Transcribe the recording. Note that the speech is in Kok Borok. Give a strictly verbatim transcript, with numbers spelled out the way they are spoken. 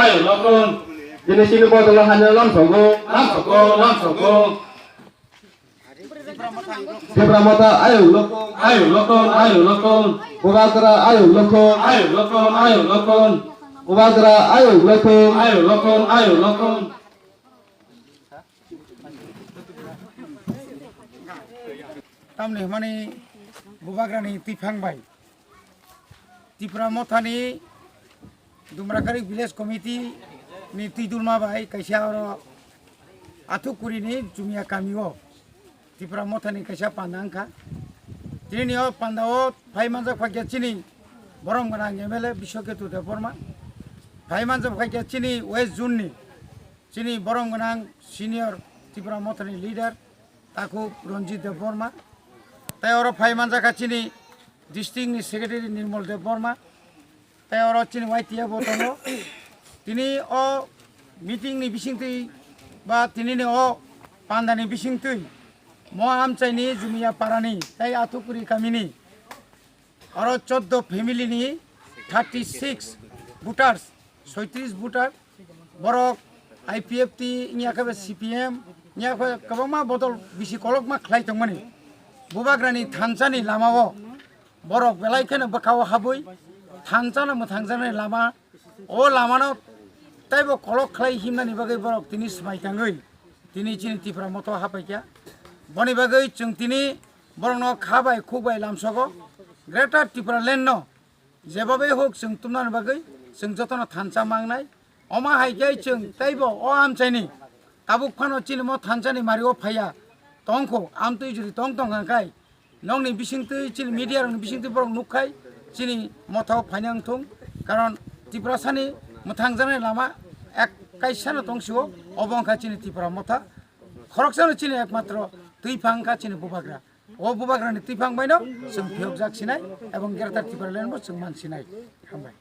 Ayuk lokong. Chini chini bodol o haino lamsogo. Lamsogo, lamsogo. Tipra Motha ayuk lokong. Ayuk lokong, ayuk lokong. Bubagra ayuk lokong. Ayuk lokong, ayuk lokong. Bubagra ayuk lokong. Ayuk lokong, ayuk lokong. Tamni hwnmani Bubagrani twiphang bai Tipra Mothani Dumrakari Village Committee ni twidulma bai kaisa oro Athukuri ni Jumia kami o Tipra Mothani kaisa panda wngkha. Tini o panda o phai manjak phaikha chini borom gwnang M L A Biswaketu Debbarma, phai manjak phaikha chini West Zone ni chini borom gwnang senior Tipra Mothani leader Takhuk Ranjit Debbarma, tei oro phai manjakha chini district ni secretary Nirmal Debbarma, tei oro chini Y T F bo tongo. Tini o meeting ni bisingtwi ba tini ni o panda ni bisingtwi mo amchaini Jumia parani tei Athukuri kamini oro choddo family ni thirty six voters, soitris voter, borok I P F T wngya khe C P M wngya khe kwbangma bodol bisi kolokma khlai tongmani. Bubagrani thansa ni lama o borok belai kheno bwkha o habwi thansa no mwthangjaknai lama, o lama no teibo kolok khlai himnani bagwi borok tini swmai tangwi tini chini Tipra Motha o hapaikha. Boni bagwi chwng tini borokno kha bai khuk bai lamsogo. Greater Tipraland no jeba bai hok chwng tumnani bagwi chwng jotono thansa mangnai. Omo hai khe chwng teibo o amchaini tabuk phano chini mo thansani mario phaiya tongkho, amtwi juri tong tong kha khai nokni bisingtwi chini media rokni bisingtwi borok nukkhai chini mothao phaina wngthung, karon Tiprasani mwthangjaknai lama ek kaisano tongsio, obo wngkha chini Tipra Motha, khoroksano chini ekmatro twiphang wngkha chini Bubagra. O Bubagrani twiphang baino chwng phiyokjak sinai ebong Greater Tipraland bo chwng man sinai. Hambai.